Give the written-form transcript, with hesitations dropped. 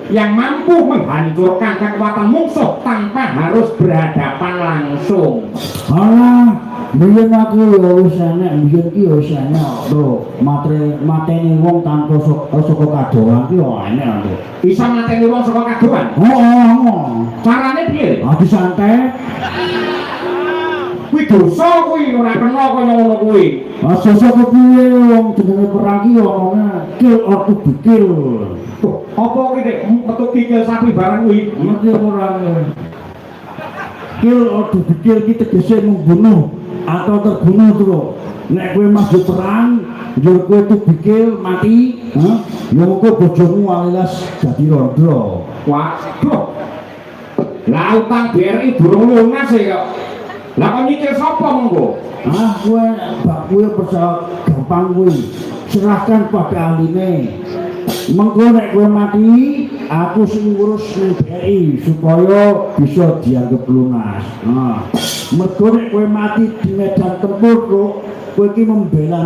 yang mampu menghancurkan kekuatan musuh tanpa harus berhadapan langsung. Alah, biyen aku ya wis enek, biyen ki ya wis enek to. Matre mateni wong tanpa saka kadohan ki ya enek to. Bisa mateni wong saka kadohan. Heeh. Carane piye? Ah, disantet. Kuwi dosa kuwi, ora kena kaya ngono kuwi. Ah, sosok kepiye, wong jenenge perang ki omongnya kill or to be kill. Tuh, apa kuwi nek metu kikil sapi barang kuwi? Ngerti ora? Kill or to be kill ki tegese membunuh atau terbunuh tuh. Nek kowe maju perang, njur kowe to be kill mati, ha? Ya mengko bojomu alias dadi rondo. Waduh. Lah, utang BRI durung lunas e kok. Lah, kok nyicil sapa mengko? Ah, kowe bab kowe percaya gampang kuwi. Serahkan pada ahline. Mengko nek kowe mati, aku sing ngurus ning BRI supaya bisa dianggap lunas. Nah, mergo nek kowe mati di medan tempur kok, kowe iki membela